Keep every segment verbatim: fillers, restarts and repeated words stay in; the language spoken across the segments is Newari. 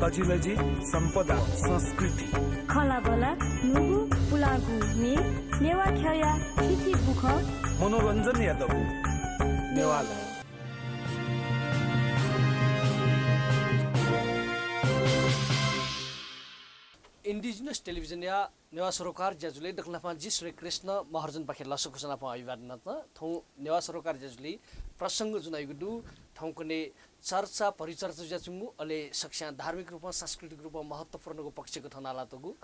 अजिलजि, सम्पदा, संस्कृति, खँल्हाबल्हा, न्हूगु पुलांगु म्ये, नेवाः ख्यःया थीथी बुखँ, मनोरञ्जनया दबू। नेवाः लय्। Indigenous Television या नेवाः सरोकार ज्याझ्वलय् दकलय् न्हापां जि श्री कृष्ण महर्जनपाखें लसकुस नापं अभिवादन याना। थौं नेवाः सरोकार ज्याझ्वलय् प्रसंग ज्वनागु दु। थौंकन्हय् चर्चा परिचर्चा जुयाच्वंगु, अले सकस्यां धार्मिक रूपं सांस्कृतिक रूपं महत्त्वपूर्णगु पक्षय् कथं नालातःगु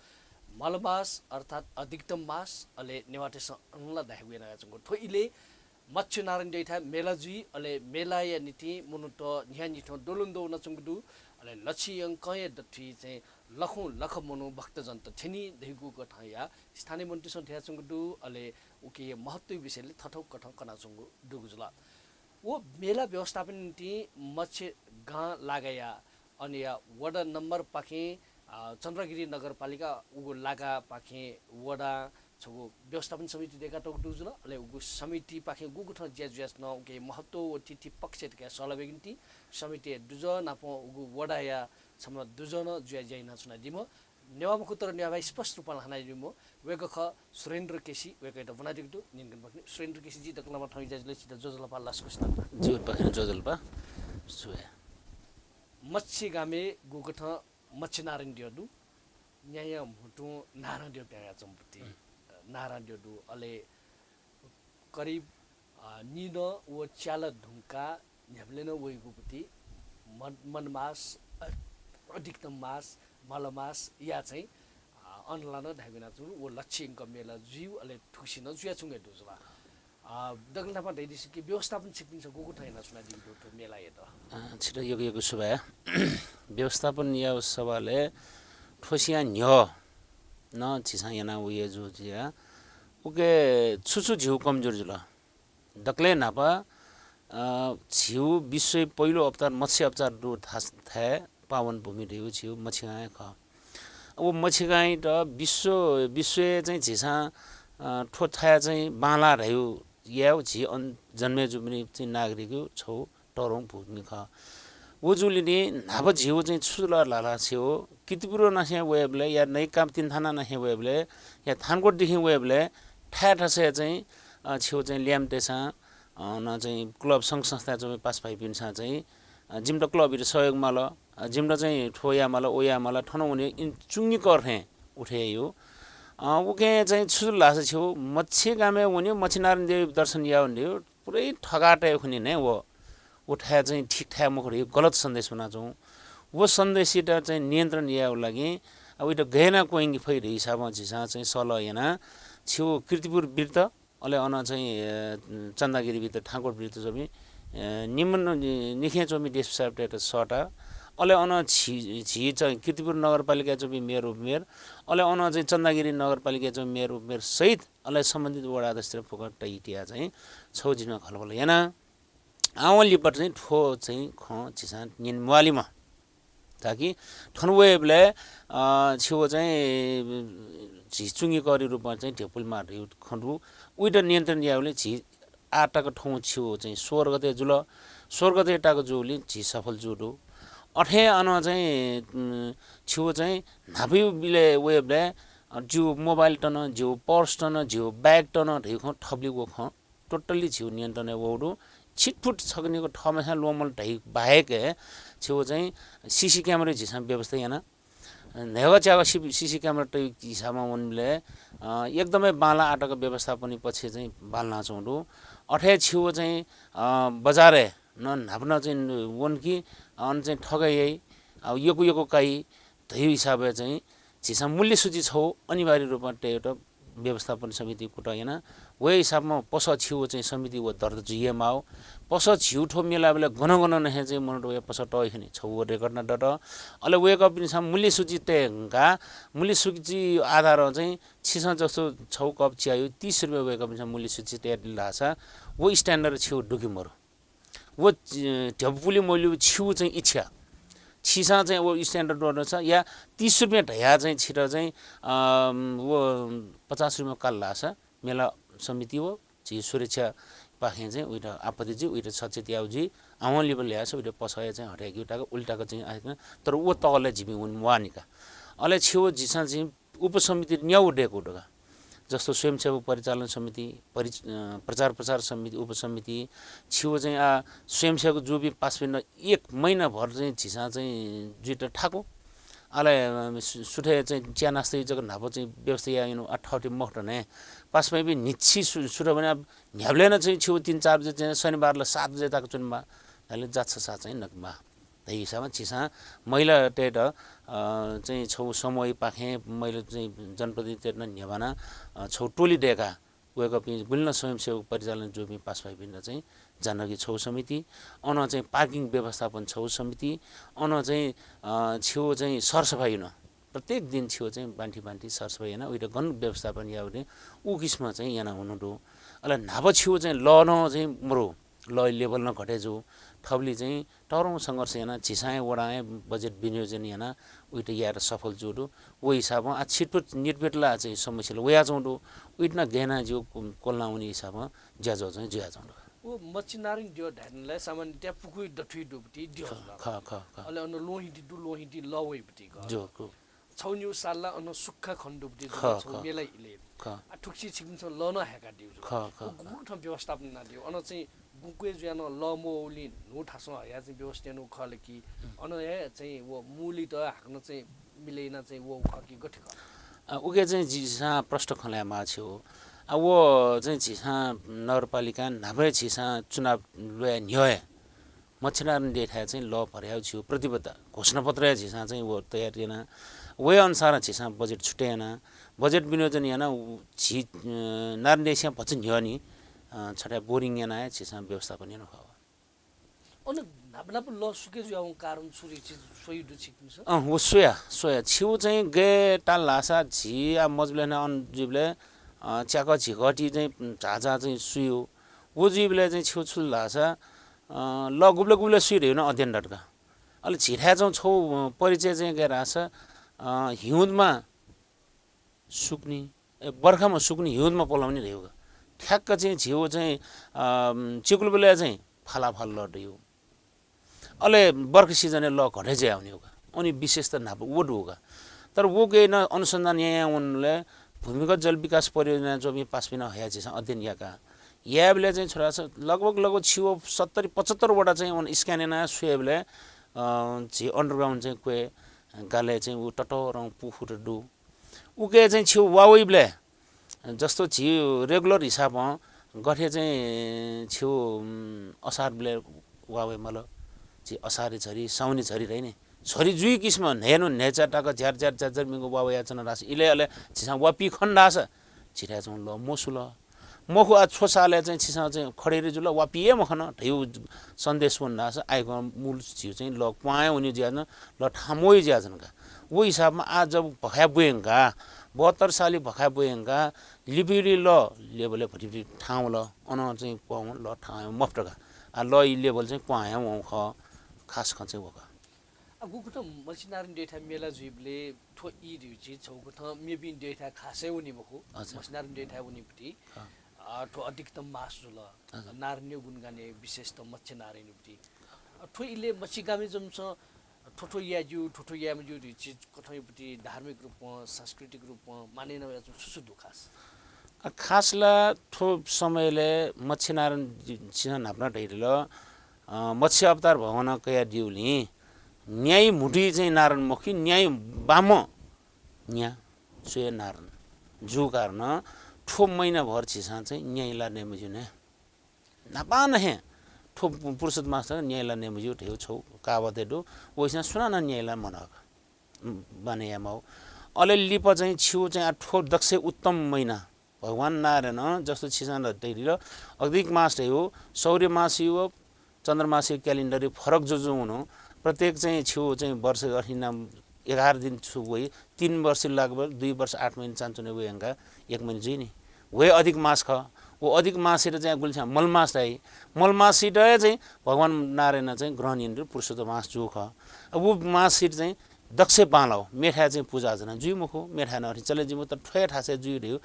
मलमास अर्थात् अधिकतम मास, अले नेवाःतय्सं अनला धायेगु यानाच्वंगु। थ्व इलय् मत्स्य नारायणद्यःयाथाय् मेला जुइ, अले मेलाया निंतिं मनूत न्हियान्हिथं द्वलंद्वः वनाच्वंगु दु। अले लच्छि यंकंया दथुइ चाहिँ लखं लख मनू भक्तजनत थ्यनी धइगु कथंया स्थानीय मनूतय्सं धयाच्वंगु दु। अले उकिया महत्त्वया विषयलय् थथौ कथं कनाच्वंगु दुगु जुल। व मेला व्यवस्थापन निंतिं मच्छेगां लागाया अनया वडा नम्बरपाखें, अ, चन्द्रगिरी नगरपालिका उगु लागापाखें वडां छगू व्यवस्थापन समिति दय्कातःगु दु जुल। अले उगु समितिपाखें गुगु थन ज्या जुयाच्वन, उकिया महत्त्व व थीथी पक्ष धकाः सल्लाह बीगु निंतिं समितिया दुजः नापं उगु वडाया छम्ह दुजः नं जुया ज्या यानाच्वनादीम्ह नेवाः मखु तर नेवाः भाय् स्पष्ट रूपं ल्हानादीम्ह वय्कः खः सुरेन्द्र केसी, वय्कःयात ब्वनादीगु दु। न्यंकन पखिन सुरेन्द्र केसीजु दकलय् न्हापां थौं ज्याझ्वलय् छित ज्वजलपा लसकुस याना। ज्यू, पखिन ज्वजलपा। सुभाय्। मच्छेगामय् गुकथं मच्छे नारायणद्यः दु, न्याया म्हुतुं नारायणद्यः पिहां वयाच्वंगु पति। नारायणद्यः दु, अले करिब, अ, निदँ व च्याला धुंकाः न्ह्याबलें नं वइगु पति मन-, मनमास, अ, अधिकतम मास, मलमासया चाहिँ, अ, अनला नं धायेगु यानाच्वंगु व लच्छि यंकं मेला जुइगु, अले थुगुसी नं जुयाच्वंगु हे दु जुल। अ, दकलय् न्हापां धयादिसँ कि व्यवस्थापन छिकपिन्सं गुगु थन यानाच्वनादीगु दु थ्व मेलायात? अ, छित यक्व यक्व सुभाय्। व्यवस्थापनया सवालय् थ्वसियां न्ह्यः नं झीसं याना वया जू जुया। उके छु छु झीगु कमजोरी जुल? दकलय् न्हापा, अ, झीगु विश्वय् पहिलो अवतार मत्स्य अवतार दु था-, थाय् पावन भूमि धइगु झीगु मच्छेगां हे खः। व मच्छेगांयात विश्व, विश्वय् चाहिँ झीसं, अ, थ्व थाय् चाहिँ बांलाः धइगु यायेगु झी अन-, जन्मे जूपिं चाहिँ नागरिकयु छगू तःधंगु भूमि खः। व जूलिं न्हापा झीगु चाहिँ छु जुल धाःसा छिगु कीर्तिपुरंनिसें वयेबलय् या नैकाप तिनथानानिसें वयेबलय् या थानकोटदिसें वयेबलय् थाय् थासय् चाहिँ, अ, छिगु चाहिँ ल्याय्म्हतय्सं, अ, नं चाहिँ क्लब संघ संस्थाय् च्वंपिं पासा भाइपिन्सं चाहिँ, अ, जिमित क्लबयात सहयोग माल, अ, जिमित चाहिँ थ्व याये माल, व याये माल, थन वने इमित चुंगीकर थें उठे याइगु। अ, उके चाहिँ छु जुल धाःसा छिगु मच्छेगामय् वने, मच्छे नारायणद्यःया दर्शन याये वने, पुरै थकाः तये खुनि नं व, व थाय् चाहिँ ठीक थाय् मखु धइगु गलत सन्देश ब्वनाच्वंगु। व सन्देशयात चाहिँ नियन्त्रण यायेगु लागि अब वयात गय् याना क्वंके फइ धइगु हिसाबं झीसं चाहिँ सल्लाह यानाः छिगु कीर्तिपुर वृत्त, अले अन चाहिँ, अ, चन्दागिरी वृत्त, थानकोट वृत्त च्वंपिं, अ, निम्न नि-, निखें च्वंपिं देशपिसाबतय्त सःता, अले अन झी, झी चाहिँ कीर्तिपुर नगरपालिकाय् च्वंपिं मेयर उपमेयर, अले अन चाहिँ चन्दागिरी नगरपालिकाय् च्वंपिं मेयर उपमेयर सहित अले सम्बन्धित वडा अध्यक्षतय् फुक्क तयातयाः चाहिँ छगू जिम्मा खलबल याना। आः वं लिपा चाहिँ थ्व चाहिँ खँ झीसं न्यने म्वालीमा। ताकि थन वयेबलय्, अ, छिगु चाहिँ झी चुंगीकरया रूपमा चाहिँ धेपुले माः धइगु खँ दु। उइत नियन्त्रण यायेबलय् झी आः तक थौं छिगु चाहिँ सोह्र गते जुल। सोह्र गते तक जूगुलिं झी सफल जूगु दु। अथे अन चाहिँ, उम्, छिगु चाहिँ न्हापाया बिलय् वयेबलय्, अ, जिगु मोबाइल तन, जिगु पर्स तन, जिगु ब्याग तन धइगु खँ थपलिगु खँ totally झीगु नियन्त्रणय् वःगु दु। छिटफुट छकः निकः थःम्हस्यां ल्वःमल धइगु बाहेक हे छिगु चाहिँ CC camera झीसं व्यवस्था याना। न्हय्गः च्यागः सि-, CC camera तइगु हिसाबमा वनेबलय्, अ, एकदमै बांलाः आः तक व्यवस्थापनया पक्षय् चाहिँ बांलानाच्वंगु दु। अथे हे छिगु चाहिँ, अ, बजारय् नं न्हापा नं चाहिँ वन कि, अन चाहिँ ठग याइ, अ, यक्व यक्व काइ धइगु हिसाबय् चाहिँ झीसं मूल्य सूची छगू अनिवार्य रूपमा तयेत व्यवस्थापन समितिं कुतः याना। व हिसाबमा पसः छिगु चाहिँ समिति व दर्ता जुइ हे माः। पसः झीगु थ्व मेलाबलय् गन गन नं हे चाहिँ मनूत वयाः पसः तःगु खनी, छगू व record नं दत। अले वय्कःपिन्सं मूल्य सूची तये धुंकाः मूल्य सूची आधारं चाहिँ छिसं जस्तो छगू कप च्यायु तीस रुपियाँ वय्कःपिन्सं मूल्य सूची तयादिल धाःसा व standard छिगु दु कि मरु? व, अ, ध्यबा पुले मल्यू छिगु चाहिँ इच्छा। छिसं चाहिँ व standard दु धाःसा या तीस रुपियाँ धयाः चाहिँ छित चाहिँ, अ, व पचास रुपियाँ काल धाःसा मेला समिति व झी सुरक्षा पाखें चाहिँ उइत आपत्ति जुइ, उइत सचेत याउ जुइ, आवं लिबा ल्यास उइत पसः चाहिँ हटय् ग्यु ताक उलि ताक चाहिँ आइकन, तर व तःले जिमि वन वानिका। अले छिव जिसां चाहिँ उपसमिति न्याउ डेकु दगा। जस्तो स्वयंसेवक परिचालन समिति, परि-, अ, प्रचार प्रसार समिति, उपसमिति, छिव चाहिँ आ स्वयंसेवक जुबि पासपिन एक महिनाभर चाहिँ झिसां चाहिँ जुइत ठाकु। अले, अ, सु-, सुथे चाहिँ च्या नास्ता जक न्हापा चाहिँ व्यवस्था यायेनु आ ठाउटी मखुत ने। पासपाइपि निच्छि सु-, सुथ भने अब न्ह्याबले न चाहिँ छिव तीन चार बजे चाहिँ शनिबार ल सात बजे ताक चुनबा। अले जाछ सा चाहिँ नकबा। त हिसाबमा झिसां महिला टेट, अ, चाहिँ छौ समूह पाखें महिला चाहिँ जनप्रतिनिधि टेट न न्ह्याबाना, अ, छौ टोली डेका। वय्कःपिं गुलिं स्वयंसेवक परिचालन जुपिं पासपाइपिन्त चाहिँ जानकी छौ समिति, अन चाहिँ parking व्यवस्थापन छौ समिति, अन चाहिँ, अ, छिव चाहिँ सरसफाइ न। प्रत्येक दिन छिव चाहिँ बान्ठी बान्ठी सरसफाइ याना उइत गन व्यवस्थापन यावने उ किसिम चाहिँ याना हुनु दु। अले न्हापा छिव चाहिँ ल न चाहिँ मरु, ल level न घटे जु। थबली चाहिँ तःधंगु संघर्ष याना झिसां वडां बजेट विनियोजन याना उइत यायेत सफल जु दु। व हिसाबं आ छिटपुट निटपिट ला चाहिँ समस्या ला वयाच्वं दु। उइत न गय् याना जिउ कोल्लावनी हिसाबं ज्याझ्वः चाहिँ जुयाच्वं दु। व मच्छिनारायण द्यः धायेनलाइ सामान्यतया पुकुइ दथुइ दुपति द्यः खः, जुल। खः, खः, खः। अले अन लोहिति दु, लोहिति ल वइपति ग। जो, खः। छौ न्यू साल ला अन सुक्खा खन दुपति खः, छौ खः, मेला इले। खः। आ, थुक्सी छिकपिन्सं ल न हाय्कादिउ जु। खः, खः, व खः। गुगु थं व्यवस्थापन यानादिउ। अन चाहिँ गुकुए जुया न ल मौलिन न्हू थासं हया चाहिँ व्यवस्था यानु खल कि। अन हे चाहिँ व मूलित हाकन चाहिँ मिलेना चाहिँ व खः कि गथे खः? अ, उके चाहिँ झिसां प्रष्ट खँ ल्हायेमाः छिउ। अ, व चाहिँ झिसां नगरपालिका न्हापा झिसां चुनाव ल्वया न्ह्यः हे मच्छिनारायण द्यःथाय् चाहिँ ल भर्याउ छिउ प्रतिबद्धता घोषणापत्र हे झिसां चाहिँ व तयार याना। वहे अनुसार झिसां बजेट छुट्याइ याना। बजेट विनियोजन याना उ झी, अ, नारायण द्यःसियां भचा न्ह्यः नि, अ, छथाय् बोरिङ याना हे झिसां व्यवस्थापन यानु खः। अन न्हापा न्हापा ल सुके जुयावं कारण छु रे चिज सोयु दु छिकपिन्सं? अँ, व सोया, सोया। छिउ चाहिँ गय् ताल धाःसा झी आ मजबुले ना अन जुइबले, अ, च्याक झिकटी चाहिँ झाझा चाहिँ सुयु। व जुइबले चाहिँ छिउ छु धाःसा, अ, ल गुबले गुबले सुइ रे न अध्ययन डटका। अले झिथाय् चाहिँ छौ, अ, परिचय चाहिँ गय् धाःसा, अ, हिउँदमा सुक्नी, ए, बर्खामा सुक्नी हिउँदमा पलाउने धैउगा। ठ्याक्क चाहिँ झिउ चाहिँ, अ, चिकुलबलय् चाहिँ फालाफाल ल दयु। अले बर्खा सिजनय् ल घटे जुयावनेउगा। अनि विशेषता न्हापा व दुगा। तर वके न अनुसन्धान याया वनले भूमिगत जल विकास परियोजना ज्वमि पासपिन हया झिसां अध्ययन याका। यायबले चाहिँ छोरा छ लगभग, लगभग छिव सत्तरी पचहत्तर वटा चाहिँ वन scan याना स्वयबले, अ, झी underground चाहिँ क्वे गाले चाहिँ उ ततरं पुखुत दु। उके चाहिँ छिउ वावइबले जस्तो झी regular हिसाबं गथे चाहिँ छिउ, उम्, असार बले वावइ मल। झी असारी झरी, साउनी झरी रैने। झरी जुइ किसिम न्हेनु न्हेचा ताक झ्यार झ्यार झ्यार झ्यार मिंगु वावया चन रास। इले अले झिसां वापी खन धास। झिथाय् चाहिँ ल मसुल। मखु आ छो सालय् चाहिँ छिसां चाहिँ खडेरी जुल, वापिये मखन, धयु सन्देश वन धाःसा आइगं मूल झिउ चाहिँ ल क्वाँय् वने ज्याजन, ल थामोइ ज्याजन का। व हिसाबमा आ जब भखाय् बुयंका, बहत्तर सालि भखाय् बुयंका, लिपिली ल लेबले भति ठाउँ ल, अन चाहिँ क्वाँ ल ठाउँ मफ्ट का। आ ल इ लेबल चाहिँ क्वाँय् वं ख, खास खँ चाहिँ वका। आ, गुकथं मच्छिनारायण द्यःथाय् मेला जुइबले थ्व ई धयु झी छौकथं मेपिं द्यःथाय् खासय् वनी मखु। अच्छा। मच्छिनारायण द्यःथाय् वनीपति, हाँ। आ, थ्व अधिकतम मास जुल। अच्छा। नारायणयो गुणगानय् विशेषतः मच्छिनारायणपति। आ, थ्व इले मच्छिगामी जमसं थ्व थ्व याज्यू, थ्व थ्व यामज्यू धयु झी कथंयुपति धार्मिक रूपं, सांस्कृतिक रूपं माने न याचु सुसु दु खास। आ, खास ला थ्व समयले मच्छिनारायण झिसं न्हापना धैरिल, अ, मत्स्य अवतार भगवान कया दिउलिं न्याय म्हुटुइ चाहिँ नारायण मखु, न्याय बाम न्या स्वयं नारायण। जु कारण थ्व महिनाभर झिसं चाहिँ न्याय ला नये मज्यू ने। न्हापां हे थ्व पुरुषोत्तम मास न्याय ला नये मज्यू धयु छौ कावते दु। वइसं सुनानं न्याय ला मनक। बाने यामाउ। अले लिपा चाहिँ छिउ चाहिँ आ थ्व दक्ष उत्तम महिना। भगवान नारायण जस्तो छिसं धैरिल अधिक मास धयु, सौर्य मास यु, चन्द्रमासी calendar फरक जुजु हुनु। प्रत्येक चाहिँ छिउ चाहिँ वर्ष अहिना एघार दिन छु वइ, तीन वर्ष लगभग दुई वर्ष आठ महिना चान्चुने वयंका एक महिना जुइ नि। वहे अधिक मास ख। व अधिक मासित चाहिँ गुलिस्यां मलमास धाइ। मलमासित चाहिँ भगवान नारायण चाहिँ ग्रहण यंदु पुरुषोत्तम मास जु ख। अब व मासित चाहिँ दक्ष बांलाउ मेथाय् चाहिँ पूजा अर्चना जुइ मखु, मेथाय् नरि चले जुइ मखु, तर थ्वया थासय् जुइ धयु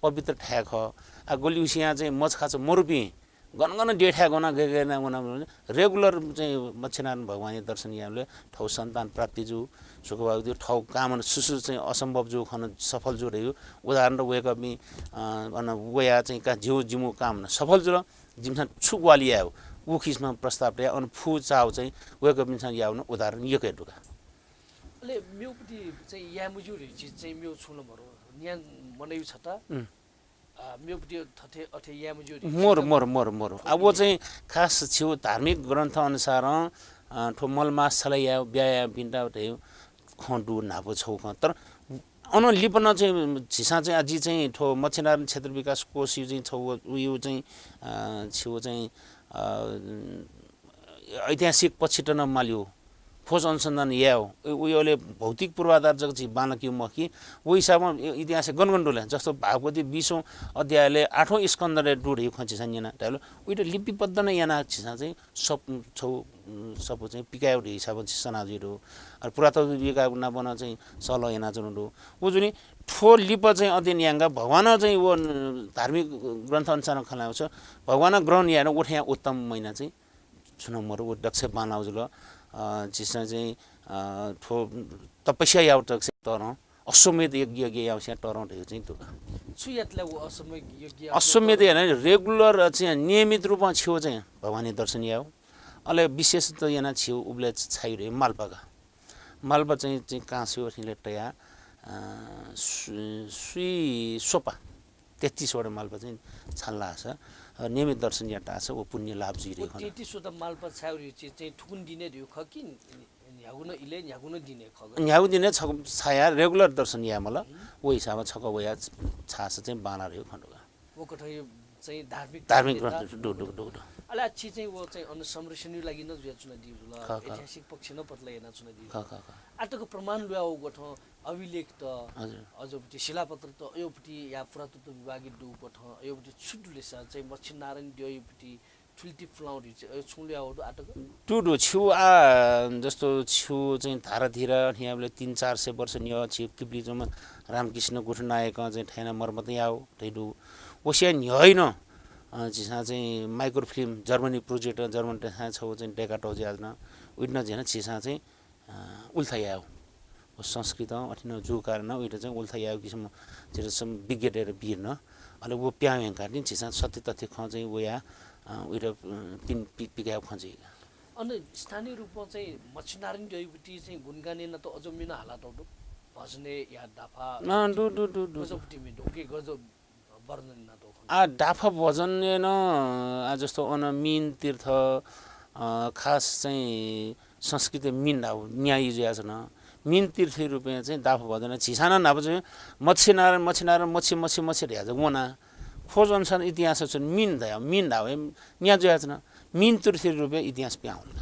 पवित्र थाय् ख। आ गुलिउसियां चाहिँ मजखाच मरुपिं गन गन देथाय् गन गय् गय् याना वना वना regular चाहिँ मच्छिनारायण भगवानया दर्शन यायेबलय् थःगु सन्तान प्राप्ति जू, सुखभाग्य जू, थःगु कामना सुसु चाहिँ असम्भव जू खन सफल जू धइगु उदाहरण त वय्‌कःपिं, अ, अन वया चाहिँ का जिउ जिमु कामना सफल जुल, जिमिसं छु ग्वाहालि याये हो, उ किसिमं प्रस्ताव तया अन फु चाव चाहिँ वय्‌कःपिन्सं याव न उदाहरण यक्व हे दु का। अले मेउपट्टि चाहिँ याये मज्यू धइगु चिज चाहिँ मेउ छुं ला मरु, न्यान मनयु छता। उम्। आ, मेउपट्टि थथे अथे याये मज्यू धइगु मरु, चिज मरु, मरु, मरु। आ, व चाहिँ खास छिउ धार्मिक ग्रन्थ अनुसारं, अ, थ्व मलमास छला याये, ब्या यायेपिन्त धइगु खँ दु न्हापा छगू खँ। तर अन लिपा नं चाहिँ झीसं चाहिँ आ जि चाहिँ थ्व मच्छिनारायण क्षेत्र विकास कोषयु चाहिँ छगू उयु चाहिँ, अ, छिउ चाहिँ, अ, ऐतिहासिक पक्षत नं माल्यु, खोज अनुसन्धान यायु, उ-, उयोले भौतिक पूर्वाधार जक झी बांलाक यु मखु कि, व हिसाबं इ-, इतिहास गन गन दु ले, जस्तो भागवत बीसौं अध्यायले आठौं स्कन्धले दु धइगु खँ झीसं न्यना धायेबलय् उइत लिपिबद्ध नं याना झीसं चाहिँ सप-, छौ, उम्, सपु चाहिँ पिकायु धइगु हिसाबं झी सना जुइ दु। अले पुरातत्व विभाग नाप नं चाहिँ सल्लाह यानाच्वनु दु। व जुनि थ्व लिपा चाहिँ अध्ययन यांगा भगवान चाहिँ व धार्मिक ग्रन्थ अनुसार खँ ल्हायु छ, भगवान ग्रहण याना उठ्या उत्तम महिना चाहिँ छुं नं मरु, व दक्ष बांलाउ जुल। अ, झीसं चाहिँ, अ, थ्व तपस्या याउ तक चाहिँ तरं, अश्वमेध यज्ञ, यज्ञ याउ चाहिँ तरं धइगु चाहिँ दु का। छु यात ला व अश्वमेध यज्ञ? अश्वमेध याना regular चाहिँ नियमित रूपं छिउ चाहिँ भगवानया दर्शन याउ। अले विशेषतः याना छिउ उबले छायु रे मालपा का। मालपा चाहिँ, चाहिँ कांस्यु हिले तया, अ, सु-, सुई सोपा। तेत्तिस वटा मालपा चाहिँ छालास, अ, नियमित दर्शन यातास व पुण्य लाभ जुइ रे व खन। तेत्तिस वटा मालपा छायु रे चाहिँ, चाहिँ थुकुन दिने धइगु खः कि न्ह्यागु नं इले, न्ह्यागु नं दिने खः ग? न्ह्यागु दिने छक छाया regular दर्शन याये मल। हम्म। व हिसाबं छक वया छास चाहिँ बांला धइगु खन का। व कथं चाहिँ धार्मिक धार्मिक धार्मिक ग्रन्थ दु, दु, दु, दु। अले आछि चाहिँ व चाहिँ अन संरक्षणयु लागि नं जुया चुना दिउ जुल। ख, ख। ऐतिहासिक पक्ष नं पतला याना चुना दिउ ख, जुल। ख, ख। आतक प्रमाण लुया वगु थ्व अभिलेख त, हजुर। अझ उति शिलापत्र त अयोपति या पुरातत्व विभागयु दुगु कथं अयोपति छु दुलेसा चाहिँ मच्छिनारायण द्यःयुपति थुलिति पुलाउ धइगु चाहिँ अयो छुं लुया वगु दु आतक? दु, दु, छिउ आ, जस्तो छिउ चाहिँ धाराधिरा हियाबले तीन चार सय वर्ष न्ह्यः छिउ किप्लिजोमा रामकृष्ण गुठनायकं चाहिँ थाय्‌ना मर्मत याउ धइ दु। वस्या न्ह्यः नं, अ, झीसं चाहिँ microfilm Germany project, Germany त छौ चाहिँ डेका तौ ज्याजन, उइटन झीसं चाहिँ अ, उल्था यायु। व संस्कृतं अथे नं जू कारण उइत चाहिँ उल्था यायु किसिम झीत सम विज्ञ दयेत बीर न। अले व प्यां वेंकाः तिनि झीसं सत्य तथ्य खँ चाहिँ वया, अ, उइत, अ, पिन पि-, पिकायु खँ चाहिँ। अन स्थानीय रूपं चाहिँ मच्छिनारायण द्यःयुपति चाहिँ गुणगान यानात अझ मिन हालातौ दु। भजनय् या दाफा अँ, दु, दु, दु, दु, दु। गजपति मि दु कि गज वर्णन यानातौ खन। आ, दाफा भजनय् नं, आ, जस्तो अन मीन तीर्थ, अ, खास चाहिँ संस्कृत मीन धाउ न्यायी जुयाच्वन। मीन तीर्थ रूपय् चाहिँ दाफा भजन झीसं नं न्हापा चाहिँ मच्छिनारायण, मच्छिनारायण, मच्छी, मच्छी, मच्छी धया जक वना। खोज अनुसार इतिहास छु मीन धाउ, मीन धाउ हे न्या जुयाच्वन। मीन तीर्थ रूपय् इतिहास प्यां हुन।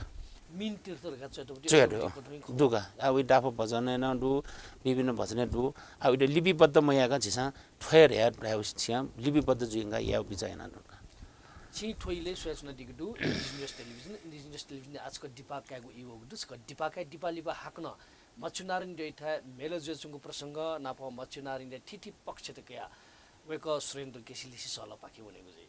मीन तीर्थ धकाः च्वयातौ च्वयातौ। दु का। आ, उइ दाफा भजनय् नं दु, विभिन्न भजनय् दु। आ, उइ लिपिबद्ध मयाक झीसं थ्वय् रे यात धायेवं छिं लिपिबद्ध जुइंका याउ बिचाः याना दु का। छिं थ्व इलय् स्वयाच्वनादीगु दु Indigenous Television, Indigenous Television आजक दिपाः कायेगु ई वःगु दु। छकः दिपाः काये दिपाः लिपा हाकनं मच्छिनारायण द्यःथाय् मेला जुयाच्वंगु प्रसंग नाप मच्छिनारायण द्यः थीथी पक्षत कयाः वय्‌कः सुरेन्द्र केसीलिसे सलपाखे वनेगु जुइ।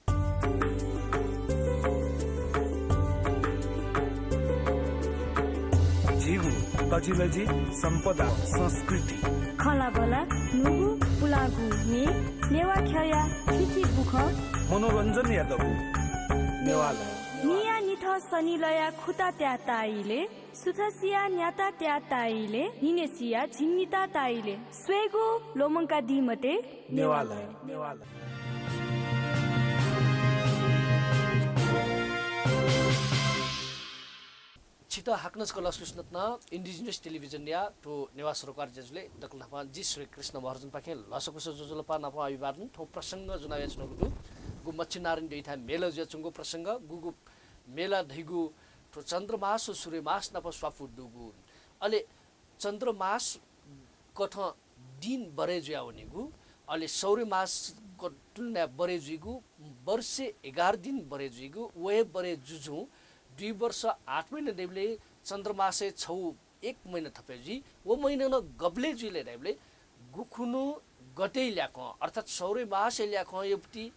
झीगु तजिलजि सम्पदा संस्कृति। खँल्हाबल्हा न्हूगु पुलांगु म्ये, नेवाः ख्यःया थीथी बुखँ। मनोरञ्जनया दबू नेवालय। निया निथं सनिलया खुता त्याः ताइले, सुथसिया न्याता त्याः ताइले, निनेसिया झिंनिता ताइले। स्वयेगु ल्वःमंकादी मते नेवालय। नेवालय। छितः हाकनं छकः लसकुस नतना Indigenous Television या थ्व नेवाः सरोकार ज्याझ्वलय् दकलय् न्हापां जि श्री कृष्ण महर्जनपाखें लसकुस ज्वजलपा नाप अभिवादन। थौं प्रसंग ज्वना वयाच्वनागु दु। गु मच्छिनारायण द्यःथाय् मेला जुयाच्वंगु प्रसंग, गुगु मेला धइगु थ्व चन्द्रमास व सूर्यमास नाप स्वापू दुगु। अले चन्द्रमास कथं दिं बढे जुया वनीगु, अले सौर्यमास क-, तुलनाय् बढे जुइगु, वर्षय् एघार दिं बढे जुइगु, व हे बढे जुजुं दुई वर्ष आठ महिना दइबलय् चन्द्रमासय् छौ एक महिना थपे जुइ, व महिना नं गबलय् जुइ ले धाइबलय् गुखुन्हु गते ल्याखं, अर्थात् सौर्यमासय् ल्याखं यपति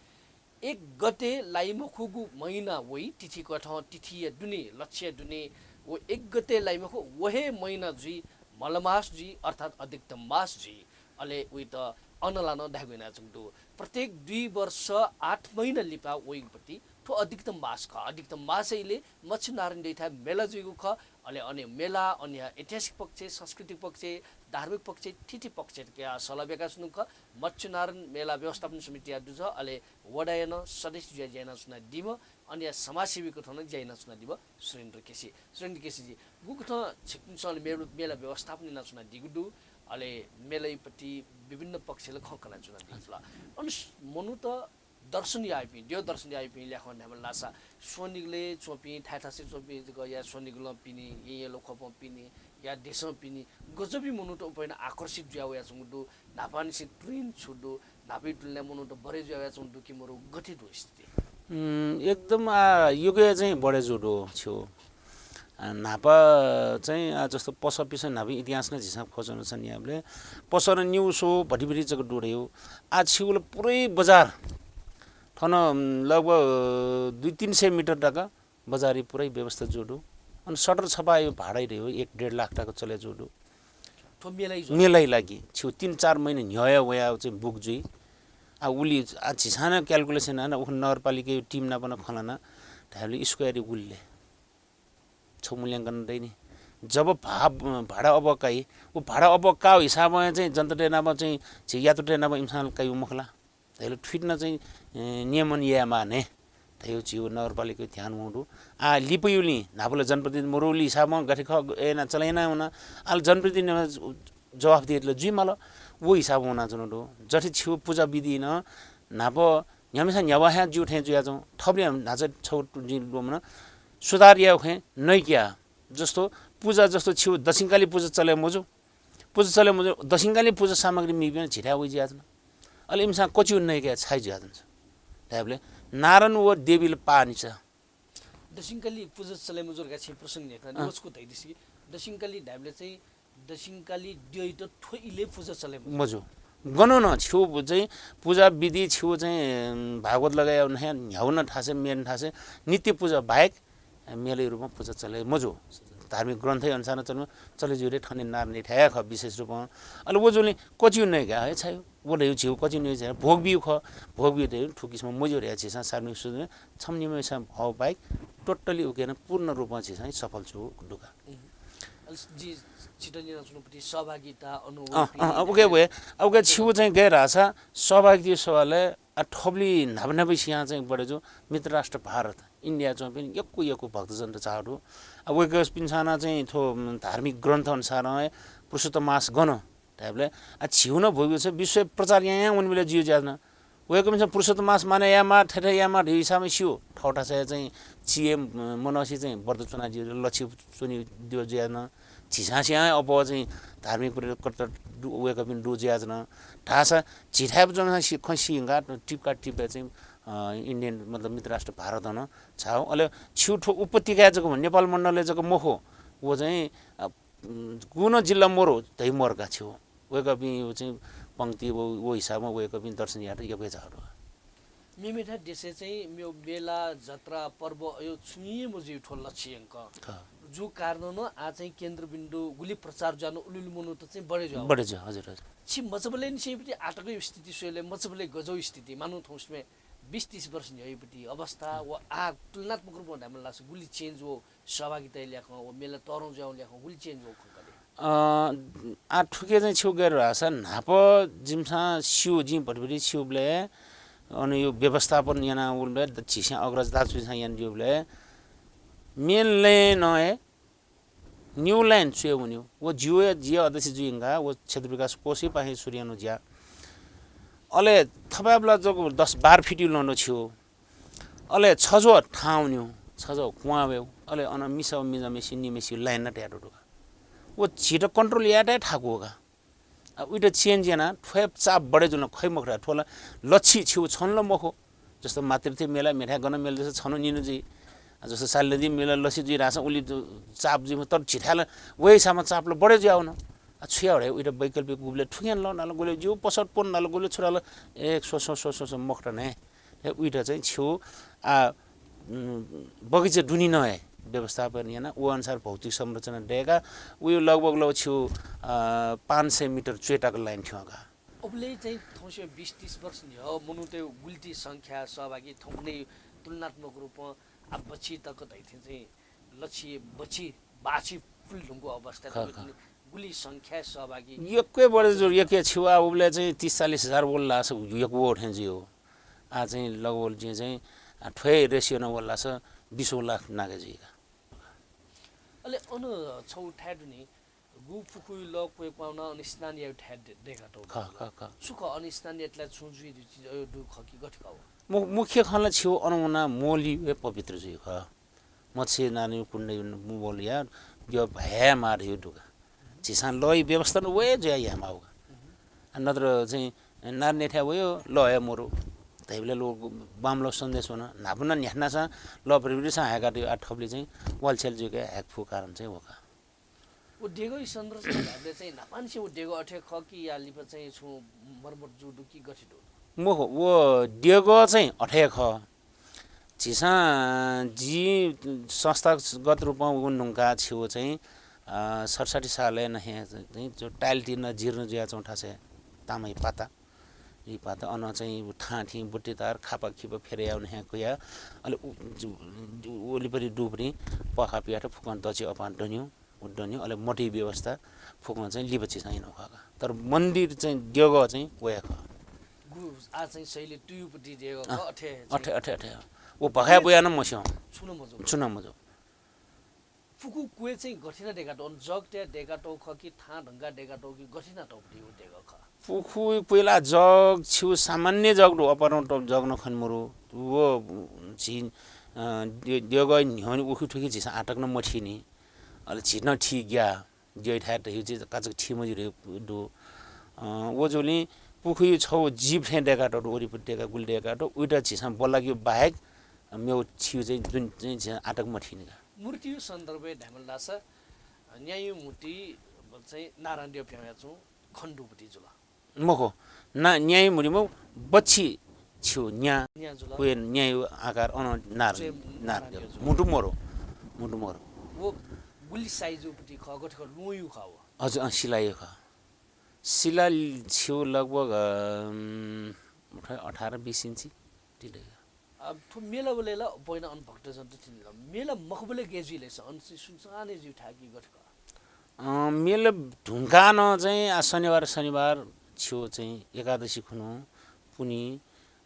एक गते लाइमखुगु महिना वइ, तिथि कथं तिथिया दुने, लक्षया दुने, व एक गते लाइमखु, व हे महिना जुइ, मलमास जुइ, अर्थात् अधिकतम मास जुइ। अले उइत अनला नं धायेगु यानाच्वंगु दु। प्रत्येक दुई वर्ष आठ महिना लिपा वइगुपति थ्व अधिकतम मास खः। अधिकतम मासय् इलय् मच्छुनारायण द्यःथाय् मेला जुइगु खः। अले अन मेला, अन या ऐतिहासिक पक्ष, सांस्कृतिक पक्ष, धार्मिक पक्ष, थीथी पक्ष तकया सल्लाह ब्याकाच्वनागु खः। मच्छुनारायण मेला व्यवस्थापन समितिया दुजः, अले वडाया नं सदस्य जुयाः ज्या यानाच्वनादीम्ह, अन या समाजसेवी कथं नं ज्या यानाच्वनादीम्ह सुरेन्द्र केसी। सुरेन्द्र केसीजी, गुकथं छिकपिन्सं अले मेला, मेला व्यवस्थापन यानाच्वनादीगु दु, अले मेलायापति विभिन्न पक्षले खँ कनाच्वनादीगु ला। अन स-, मनूत दर्शन याइपिं, द्यः दर्शन याइपिं ल्याखं धायेमाल धाःसा स्वनिगलय् च्वंपिं, थाय् थासय् च्वंपिं जक या स्वनिगलं पिने, येँय् लख्वपं पिने, या देशं पिने, गजबि मनूत उपाय् नं आकर्षित जुया वयाच्वंगु दु। न्हापांनिसें train छु दु, न्हापाया तुलनाय् मनूत बढे जुया वयाच्वंगु दु कि मरु, गथे दु स्थिति? उम्, एकदम, आ, यक्व चाहिँ बढे जू दु छु। आ, न्हापा चाहिँ, आ, जस्तो पसः पिसः न्हापा इतिहास नं झीसं खोजन छन्याबलय् पसः नं निगू सौ भतिभति जक दु धयो। आ, छिगु ला पुरै बजार थन, उम्, लगभग दुई तीन सय मिटर तक बजारया पुरै व्यवस्था जू दु। अन shutter छपाःया भाडाया धयो एक डेढ लाख तक चले जू दु। थ्व मेलाया जू? मेलाया लागि छिगु तीन चार महिना न्ह्यः वयाः चाहिँ book जुइ। आ, उलि, आ, झीसं नं calculation याना, उखु नगरपालिकाया team नाप नं खँ ल्हाना, धायेबलय् square या उलि ले छगू मूल्यांकन दइ नि। जब भा-, भाडा अप्वः काइ, उ भाडा अप्वः काःगु हिसाबं चाहिँ जनतातय् नाप चाहिँ झी यात्रुतय् नाप इमिसं काइगु मखु ला? धायेबलय् थुइत नं चाहिँ, ए, नियमन यायेमाः ने धायेगु झीगु नगरपालिकाया ध्यान वंगु दु। आ, लिपायुलिं न्हापा ला जनप्रतिनिधि मरुगुलिं हिसाबं गथे खः, ए, याना चले याना वना। आः ला जनप्रतिनिधि जवाफदेही ला जुइमाल, व हिसाबं वनाच्वंगु दु। जथे छिगु पुजा विधि नं न्हापा न्ह्याम्हस्यां न्ह्याबलें हे ज्यू थें जुयाच्वं। थःबलय् न्हाचः छगू तुं जिं ल्वःमन, सुधार यायेगु खँय् नइकिया। जस्तो पुजा, जस्तो छिगु दक्षिणकाली पुजा चले मजू। पुजा चले मजू, दक्षिणकाली पुजा सामग्री मीपिं झीथाय् वइ जुयाच्वन। अले इमिसं क्वचिगु नइकाय् छाय् जुयाच्वन धायेबलय् नारायण व देवीले पाः नि चा। दक्षिणकाली पुजा चले मजू धकाः छिं प्रसंग न्ह्यथना अँ। निवचकु धइदिसँ कि दक्षिणकाली धायेबलय् चाहिँ दक्षिणकाली द्यःयात थ्व इलय् पुजा चले मजू। मजू। गनं नं छिगु चाहिँ पुजा विधि, छिगु चाहिँ, अँ, भागवत लगाया नं न्ह्याउ नं थासय्, मेन थासय् नित्य पुजा बाहेक मेलाया रूपमा पुजा चले मजू। धार्मिक ग्रन्थया अनुसार नं चले, चले जुइ रे, थन नारायणया थाय् खः विशेष रूपमा। अले व जूगुलिं क्वचिगु नइका हे छाय्, व धइगु झीगु क्वचिगु नइका छाय्, भोग बिउ खः, भोग बिउ धइगु थुकिसिमं मज्यू रे, झीसं सार्वजनिक सूचना छम्ह निम्हय्‌सं हःगु बाहेक totally उके नं पूर्ण रूपमा झीसं सफल जू दु का। अले जि छित न्यनाच्वनागु पति सहभागिता अनुभव अँ, अँ, अँ, उके वे, उके छिगु चाहिँ गय् धाःसा सहभागिता सवालय् आ, थःबलय् न्हापा न्हापा सियां चाहिँ बढे जू मित्र राष्ट्र भारत, इन्डियाय् च्वंपिं यक्व यक्व भक्तजनत झाः दु। आ, वय्‌कःपिन्सं नं चाहिँ थ्व, उम्, धार्मिक ग्रन्थ अनुसारं हे पुरुषोत्तम मास गन धायेबलय्, आ, झीगु नं भोगबिउ छ, विश्वय् प्रचार यां यां वनेबलय् ज्यू जुयाच्वन। वय्‌कःपिन्सं पुरुषोत्तम मास माने यायेमाः, थथे थथे यायेमाः धइगु हिसाबं स्यू, थःथासय् चाहिँ चिहे मनसे चाहिँ व्रत च्वनादिउ, लछि च्वनादिउ जुयाच्वन। झीसं सियां अप्वः चाहिँ धार्मिक प्रति कट्टर दु, वय्‌कःपिं दु जुयाच्वन। धाःसा झीथाय् च्वंसां सि-, खँ सिंका टिप्का टिप्का चाहिँ, अ, इन्डियन, मतलब, मित्र राष्ट्र भारतं नं झाः। अले छिगु थ्व उपत्यकाय् जक, नेपाल मण्डलय् जक मखु, व चाहिँ, अ, गुगुं जिल्ला मरु धइ मरु का छिगु। वय्‌कःपिं व चाहिँ पंक्ति व, व हिसाबं वय्‌कःपिं दर्शन यायेत यक्व हे झाः दु। मेमेथाय् देशय् चाहिँ मेव मेला, जत्रा, पर्व अयो छुं हे मजुइ थ्व लछि यंक। खः। जु कारणं नं आ चाहिँ केन्द्रबिन्दु गुलि प्रचार जुयाः नं उलि उलि मनूत चाहिँ बढे जुयाः। बढे जुयाः, हजुर, हजुर। छि मचाबलय् निसेंपति आःतक स्थिति स्वयेबलय् मचाबलय् गज्याउ स्थिति, मानु थौं स्वये बिस तीस वर्ष न्ह्यःपति अवस्था व आ तुलनात्मक रूपं धायेमाल धाःसा गुलि change व सहभागिताया ल्याखं व मेला तःधं जुयाउ ल्याखं गुलि change व खंका दे। अ, आ थुके चाहिँ छिगु गय् धाःसा न्हापा जिमिसं स्यू, जिं भतिभति स्यूबलय् अन यो व्यवस्थापन यानाबलय् द-, झीसं अग्रज दाजुपिन्सं यानादिउबलय् main line हे new line च्वये वनेगु। व जिगु हे, जि अध्यक्ष जुइधुंकाः व क्षेत्र विकास कोषया पाखें सुरु यानागु ज्या। अले थपाय्‌बलय् जक दस बाह्र फिट ल्वहंत छिगु। अले छज्वः थाहां वनेगु, छज्वः कुहां वयेगु। अले अन मिसा व मिजंम्हेसिगु निम्हेसिगु line नं तयातःगु दु का। व झीत control यायेत हे थाकु का। आ, उइत change यानाः थ्व हे चाप बढे जुल खइ मखु ला, थ्व ला लछि छिगु छन्हु ला मखु। जस्तो मातृथ्व मेला, मेथाय् गन मेला जस्तो छन्हु निन्हु जुइ। आ, जस्तो सालिनदी मेला लछि जुइ धाःसा उलि जु-, चाप जुइ, तर झीथाय् ला व हिसाबं चाप ला बढे जुयावन। आ, छु याये, उइत वैकल्पिक गुबलय् थुकेन ल, नाला गुलय् ज्यू पसत पोन, नाला गुलय् छुराल, ए, स्व, स्व, स्व, स्व, स्व, मखुत ने। हे उइत चाहिँ छिउ आ बगैँचा दुने नं हे व्यवस्थापन याना, उ अनुसार भौतिक संरचना दयेका, उयो लगभग लगभग छिउ पाँच सय मिटर च्वय् तक लाइन थ्यंका। उबलय् चाहिँ थौंसे बिस तीस वर्ष न्ह्यः मनूतय् गुलिति संख्या सहभागी थौंकन्हय् तुलनात्मक रूपं आ बच्छि तक धइथें चाहिँ लच्छि बच्छि बाछि फुल धुंकू अवस्था गुलि संख्या सहभागी यक्वे बढे जुल। यक्वे छिउ आ उबलय् चाहिँ तीस चालीस हजार वल लास यक्व थें जुयो। आ चाहिँ लगभग चाहिँ चाहिँ थ्वय् रेसियो न वल लास बिस लाख नागे जुइका। अले अन छौ थाय् दुनि गु पुखुइ ल क्वय् क्वाउन अनि स्नान याउ थाय् देका तौ। ख ख ख छु ख अनि स्नान यातला छु जुइ दु खकी गथे खौ? मुख्य खला छिउ अन वना मोली वे पवित्र जुइ ख। मत्स्य नानी कुण्ड मुबोल या यो भया मार यो दुगा। झिसां लय व्यवस्था न वे जुया या माउगा। नत्र चाहिँ नार नेठ्या वयो लय मोरु। तैबले लो बामलो सन्देश वन नापुना न्याहनासा ल प्रविधि सा हायका आ ठबले चाहिँ वालछेल जुके हायक फु कारण चाहिँ वका। उ देगो संरचना भाबले चाहिँ नापान से उ देगो अठे ख कि या लिप चाहिँ छु मर्मत जु दु कि गठे दु? मखु, व देगो चाहिँ अठे ख। झिसां जि संस्थागत रूपं उ नुंका छिउ चाहिँ सडसठी सालय् नहे चाहिँ जो टाइल टिन जीर्ण जुया चौठासे तामै पाता। इ पाता अन चाहिँ थां थिं बुट्टितार खापा खिपा फेरे याउ नहे कुया। अले ओलिपरि दुपरि पखा पियाठ फुकन दछि अपान दन्यु। उद्दनि अले मटी व्यवस्था फुकं चाहिँ लिपा झिसां याना खः। तर मन्दिर चाहिँ देगः चाहिँ वया खः। गु आ चाहिँ शैली तुयुपति देगः खः अथे अथे अथे अथे। व भखाया बुया न मस्यौ। छुन मजो। छुन मजो। फुकु क्वे चाहिँ गठिना देगा दो जग ते देगा दो ख कि थां ढंगा देगा दो कि गठिना दो पति उ देगः खः। पुखु पहिला जग छिउ सामान्य जग दु अपरं टोप जग न खन मरु। व झी देगः न्ह्यवनी उखु थुखि झिसां आटक न मथिनि। अले झिन थी ग्या। ज्यइ थाय् त हिउ चाहिँ काचक थी मजि रे दु। व जुलिं पुखुइ छौ जीव थें देका त दु ओरिपति देका गुलि देका त उइत झिसां बलाग्यो बाहेक मेउ छिउ चाहिँ जुन चाहिँ झिसां आटक मथिनि का। मूर्तियो सन्दर्भे धायमल दासा न्यायु मूर्ति चाहिँ नारायण देव प्याया छु खण्डुपति जुल। मखु ना न्यायु मूर्ति मु बच्छि छिउ न्या न्या जुल। कुए न्यायु आकार अन नार नार मुटु मरो। मुटु मरो। वो गुली साइज उपति ख गठ ख लुयु ख वो। हजुर अ सिलायु ख। सिला छिउ लगभग अठार बिस इन्ची। अब थु मेला बले ला पहिला अन भक्तजन त थिन ला मेला मखबले गेजुले स अन सुनसाने जिउ थाकी गठ ख। मेल ढुंकानं चाहिँ आ शनिबार शनिबार छिउ चाहिँ एकादशी खुनु पुनि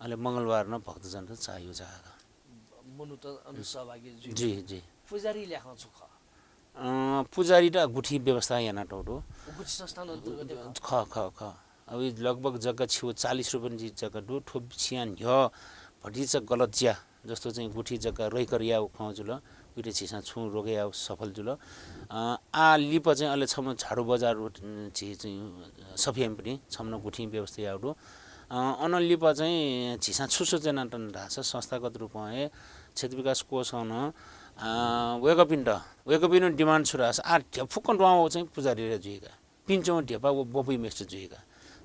अले मंगलबार न भक्तजन त चाहयो चाहका। मनु त अन सहभागी जु। जी जी। पुजारी ल्याखं छु ख। पुजारी त गुठी व्यवस्था याना टौटो। गुठी संस्थान अन्तर्गत ख ख ख। अब लगभग जग्गा छिउ चालीस रुपैयाँ जी जग्गा दु थो छिया न्ह्य भटिचा गलत ज्या। जस्तो चाहिँ गुठी जग्गा रैकर याउ खँ जुल। उइटे झिसां छु रोग याउ सफल जुल। आ लिप चाहिँ अले छम झाडु बजार झी चाहिँ सफियम पनि छम न गुठी व्यवस्था याउ दु। अन लिप चाहिँ झिसां छु सोचेना तन धास संस्थागत रूपं हे क्षेत्र विकास कोषं न वेगपिन्ट वेगपिन डिमान्ड छु धास आ ढ्या फुक्क द्वां चाहिँ पुजारी जुइका। पिन्चौं ढेपा व बपुइ मेस्टर जुइका।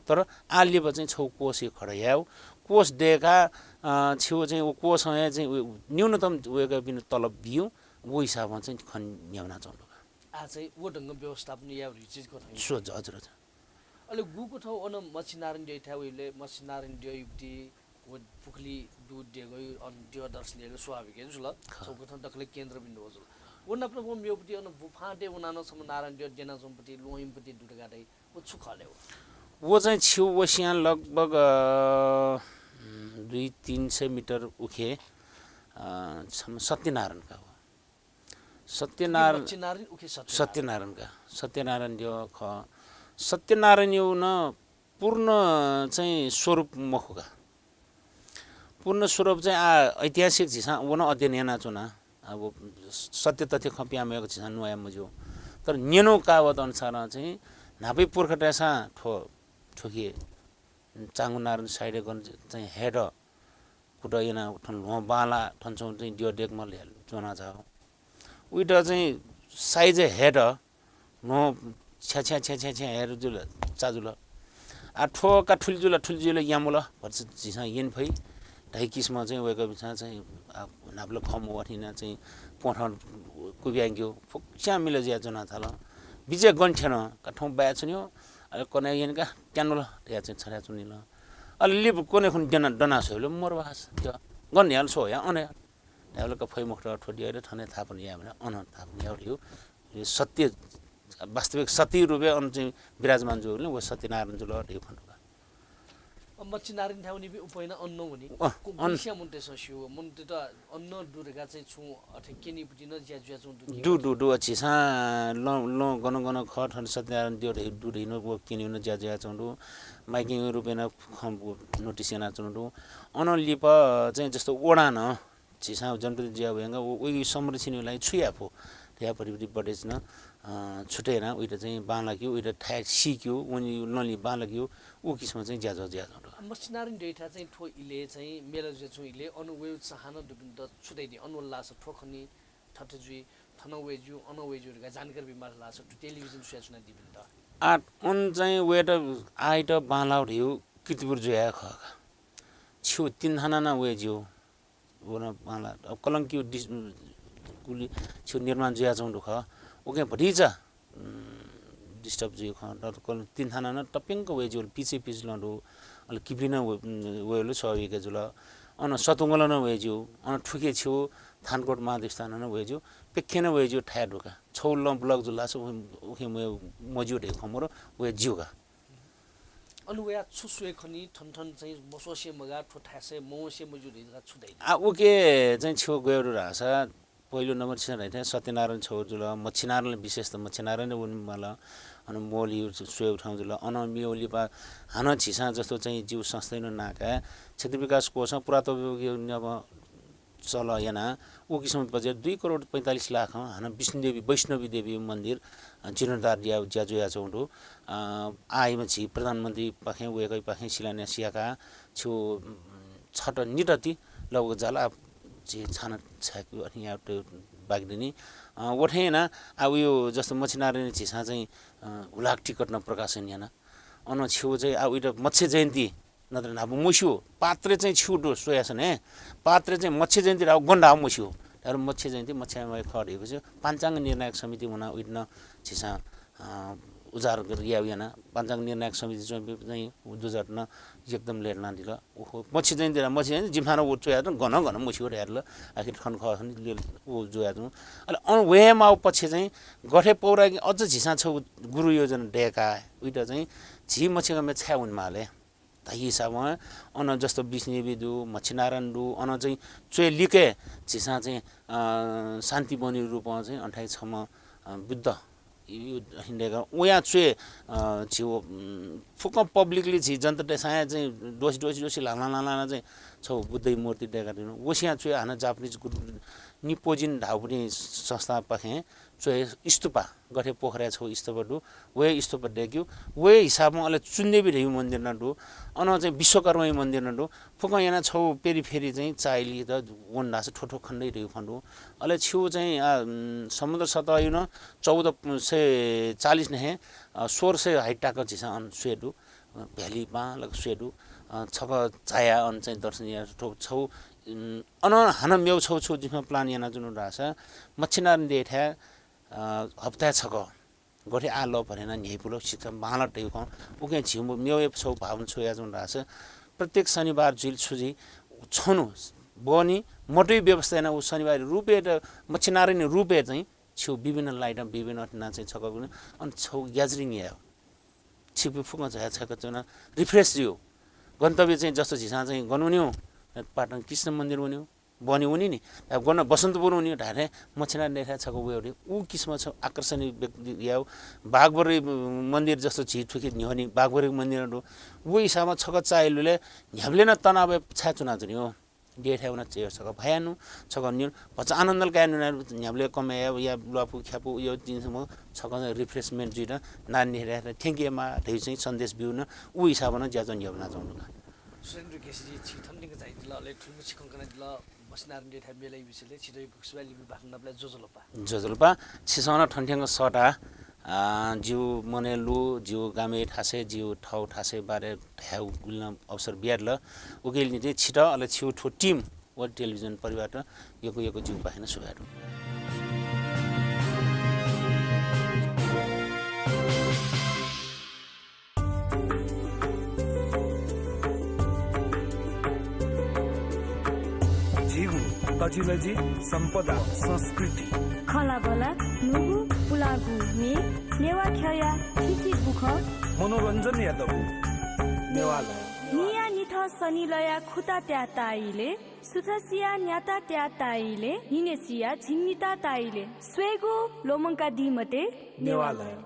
तर आलिबा चाहिँ छौ कोष खडा याउ। कोष देका छिउ चाहिँ व कोष चाहिँ न्यूनतम वेगपिन तलब बिउ। व हिसाबमा चाहिँ खन न्याउना चौंडुका। आ चाहिँ व ढंग व्यवस्थापन याउ रिचिज को थाइ। सो हजुर हजुर। अले गुको थौ अन मछिनारन द्यइ थाइ वइले मछिनारन द्यइबुटी व पुखली दु देगो अन द्य दर्शन देगो स्वाभाविक जुल। खः। छौ कथं दखले केन्द्र बिन्दु जुल। व नपन व मेउपति अन बुफां दे वनान सम नारायण द्य देना सम्पति लोइमपति दुटगा दइ। व छु खले व। व चाहिँ छिउ वसियां लगभग दुई तीन सय मिटर उखे सत्यनारायण का हो। सत्यनारायण सत्यनारायण का सत्यनारायण द्य ख। सत्यनारायण यो न पूर्ण चाहिँ स्वरूप मखु का। पूर्ण स्वरूप चाहिँ आ ऐतिहासिक झिसां वन अध्ययन याना चुना। अब सत्य तथ्य खपिया मयक झिसां नुया मजो। तर न्यनो कावत अनुसार चाहिँ नापै पुर्खा तैसा ठो ठोके चांगु नारायण साइड गन चाहिँ हेड कुट याना थन ल्वहं बांला थन छौं चाहिँ द्य देकमल ह्याल ज्वना जाओ। उइत चाहिँ साइज हेड ल्वहं छ्या छ्या छ्या छ्या छ्या हेड जुल चाजुल। आ थ्व का थुलि जुल थुलि जुल यामुल भर्छ झिसां येन फै। धइ किसिमं चाहिँ वय्कःपिन्सं चाहिँ, आ, न्हापाला खँ मवःथिना चाहिँ प्वथं कुबियाक्यु फुक्स्यां मिले जुया च्वना थाल। बिचय् गन थ्यन, का थौं बाय् च्वन्यो, अले कन्हय् यंका त्यानुल धया चाहिँ छथ्या च्वनिल। अले लिपा कन्हय् खुन्हु द्यना, दना स्वयेबलय् मरु भास, द्य, गन ह्याल, छ्व ह्या, अन ह्या। धायेबलय् का फइ मखुत, थ्व द्यः थ्व थानाय् थापना याये भने अन थापना याउ धयु। यो सत्य, वास्तविक सत्य रूपय् अन चाहिँ विराजमान जूगुलिं व सत्यनारायण जुल धयु खँ दु का। अ, मच्छिनारायणथाय् वनीपिं उपाय् नं अन नं वनी। अ, को-, अन गुलिस्यां मनूतय्सं स्यू, मनूतय्त अन नं दु धकाः चाहिँ छुं अथे क्यनीपट्टि नं ज्या जुयाच्वंगु दु कि? दु, दु, दु, अ, झीसं लं, लं गन गन खः, थन सत्यनारायण द्यः धइ दु धइ नं व क्यनीगु नं ज्या जुयाच्वंगु दु। माइकिङ रूपय् नं खँ notice यानाच्वंगु दु। अन लिपा चाहिँ जस्तो वडां नं झीसं जनप्रतिनिधि जुया वयेगु, व, वइ संरक्षणया लागि छु याये फु धया परिपरि बढे नं, अ, छुट्याना उइत चाहिँ बांलाक्यु, उइत थाय् सीक्यु, वनी लंलि बांलाक्यु, उ किसिमं चाहिँ ज्याझ्वः जुयाच्वंगु दु। मच्छिनारायण द्यःथाय् चाहिँ थ्व इलय् चाहिँ मेला जुयाच्वंगु इलय् अन वयु चाहना दुपिन्त छु धयादी, अन वल धाःसा थ्व खनी, थथे जुइ, थन वये ज्यू, अन वये ज्यू धकाः जानकारी बीमाल धाःसा थ्व टेलिभिजन स्वयाच्वनादीपिन्त? आ, अन चाहिँ वयेत आइत बांलाउ धयु कीर्तिपुर जुया खः का। छु तीन थाना नं वये ज्यू। वन बांला। अब कलंकियो डिस-, गुलि छु निर्माण जुयाच्वंगु दु खः। उकिं भतिचा, उम्, disturb जुइ खः। तर कल-, तीन थाना नं तप्यंक वये ज्यूल, पिचे पिच लं दु। अले किपिं नं व-, उम्, वयेलु स्वाभाविक जुल। अन सतुंगल नं वये ज्यू। अन थुके छु थानकोट महादेवस्थान नं वये ज्यू। प्यखें नं वये ज्यू थाय् दु का। छौ लं block जुल धाःसा उखे, उखे मज्यू धयु खँ मरु, वये ज्यू का। अन वया छु स्वये खनी, थन थन चाहिँ मस्वसे मगाः, थ्व थाय्सय् मवंसे मज्यू धइ धकाः छु धइ? आ, उके चाहिँ छु गयु दु धाःसा, पहिलो नम्बर छिं धइथें सत्यनारायण छौ जुल, मच्छिनारायण, विशेष त मच्छिनारायण वने माल, अन मोल यु स्वयेगु ठाउँ जुल, अन मेउ लिपा हानं झीसं जस्तो चाहिँ ज्यू संस्थान नाकाय् क्षेत्र विकास कोषं पुरातत्व विभागया न्यापा चल याना, उ किसिम बजेट दुई करोड पैंतालिस लाख, हानं विष्णुदेवी, वैष्णवी देवी मन्दिर, अ, जीर्णोद्धार ज्या, ज्या जुयाच्वंगु दु। अ, आइमा झी प्रधानमन्त्री पाखें, वय्कःपाखें शिलान्यास याका, छु, उम्, छट नितति लगभग जाला, झी छाना छाय्कु अथे यात बाकी दनि। अ, वथें याना, आ, उयो जस्तो मच्छिनारायण झीसं चाहिँ, अ, हुलाक टिकट नं प्रकाशन याना। अन छु चाहिँ, आ, उइत मत्स्य जयन्ती नत्र न्हापा मस्यू, पात्रे चाहिँ छु दु स्वयासन हे, पात्रे चाहिँ मत्स्य जयन्ती धाउ गन धाउ मस्यू। तर मत्स्य जयन्ती मत्स्यामय खः धइगु छु, पञ्चाङ्ग निर्णायक समिति वना उइत नं झीसं, अ, उजार याउ याना। पञ्चाङ्ग निर्णायक समिति चाहिँ, चाहिँ दुजट नं एकदम लेट लान दिल। ओहो, मत्स्य जयन्ती रा, मत्स्य जयन्ती जिम्फान उ च्वया त गन गन मस्यू धयादिल। आखिर खन खः खन ले उ जुया तुं। अले अन वहे माउ पक्ष चाहिँ गथे पौराणिक अझ झीसं छौ गुरु योजना दयका, उइत चाहिँ झी मच्छिगमे छाय् वने माले। धाइ हिसाबं अन जस्तो विष्णुदेवी दु, मच्छिनारायण दु, अन चाहिँ च्वय् लिके झीसं चाहिँ, अ, शान्ति बनि रूपं चाहिँ अन्ठाइ छम्ह, अ, बुद्ध यु हिन्देका उया च्वय्, अ, झिउ, उम्, फुक्क publicly झी जनता देशाया चाहिँ दोसी, दोसी, दोसी लाना, लाना, लाना चाहिँ छौ बुद्धै मूर्ति देका दिनु। वसिया च्वय् हानं Japanese गुरु निप्पोजिन धाउपुनि संस्था पाखें च्वय् स्तूपा, गथे पोखराया छौ स्तूपा दु, वय् स्तूपा देक्यु, वय् हिसाबं अले चुन्देवी धयु मन्दिर नं दु, अन चाहिँ विश्वकर्मा मन्दिर नं दु, फुक्कं याना छौ पेरिफेरी चाहिँ चाइलि त वन धाःसा थ्व थ्व खण्डै धयु खँ दु। अले छिउ चाहिँ, आ, उम्, समुद्र सतह यु नं चौध सय चालिस नं हे, अ, सोह्र सय height ताक झीसं अन स्वये दु। अ, भ्याली बांलाक स्वये दु। अ, छक झाया अन चाहिँ दर्शन याना थ्व छौ, उम्, अन हानं मेउ छौ छु जिम्ह plan याना जुनु धाःसा मच्छिनारायण देथाय्, अ, हप्ताय् छक गथे आ ल भनेना न्ह्यइपुल शिक्षा बांला तयु खँ। उके झिमु मेउ छौ भावना छु याजुन धाःसा प्रत्येक शनिबार जुइल छु जुइ छनु बनि मटुइ व्यवस्था याना उ शनिबार रूपे त मच्छिनारायण रूपे चाहिँ छु विभिन्न light विभिन्न अथना चाहिँ छक विभिन्न अन छौ gathering यायो। छिपि फुक छया छक चुना refresh जियो। गन्तव्य चाहिँ जस्तो झिसा चाहिँ गन वन्यो, पाटन कृष्ण मन्दिर वन्यो, बनि वनि नि। अब गन बसन्तपुर वन्यो धारे मच्छिनारायण देथाय् छक वयो रे। उ किसिम छ आकर्षणी व्यक्ति यायो। बागबरी मन्दिर जस्तो झी थुके न्ह्यवनी बागबरी मन्दिर दु। उ हिसाबमा छक चाइलुले न्ह्याबले न तनाव छाय् चुना जुन्यो। देथाय् वना चाहिँ छक भयानु, छक न्यु, भचा आनन्दल कायनु न्ह्याबले कमे या, या लुवापु ख्यापु यो जिनिस म छक refreshment जुइना नानी हेरे थ्याङ्क यू मा धयु चाहिँ सन्देश बिउन उ हिसाबमा ज्याझ्वः न्ह्यवना जाउनु का। सुरेन्द्र केसीजी, छि थन निक चाहिँ दिल, अले थुलमु छिकं कना दिल, मच्छिनारायण देथाय् मेलाइ विषयले छितै कुक्सुबा लिपि बाखन नापलाइ जोजोलपा। जोजोलपा, छिसं थन थ्याङ्क सटा, अ, जिगु मनय् लु, जिगु गामय् थासय्, जिगु थःगु थासय् बारे धयागु गुलिं अवसर बियादिल। उकिया निंतिं छितः अले छिगु थ्व team व टेलिभिजन परिवारत यक्व यक्व जिगु पाखें सुभाय् दु। झीगु तजिलजि सम्पदा संस्कृति। खँल्हाबल्हा न्हूगु पुलांगु म्ये, नेवाः ख्यःया थीथी बुखँ। मनोरञ्जनया दबू नेवालय। न्हिया निथं सनिलया खुता त्याः ताइले, सुथसिया न्याता त्याः ताइले, न्हिनेसिया झिंनिता ताइले। स्वयेगु ल्वःमंकादी मते। नेवालय।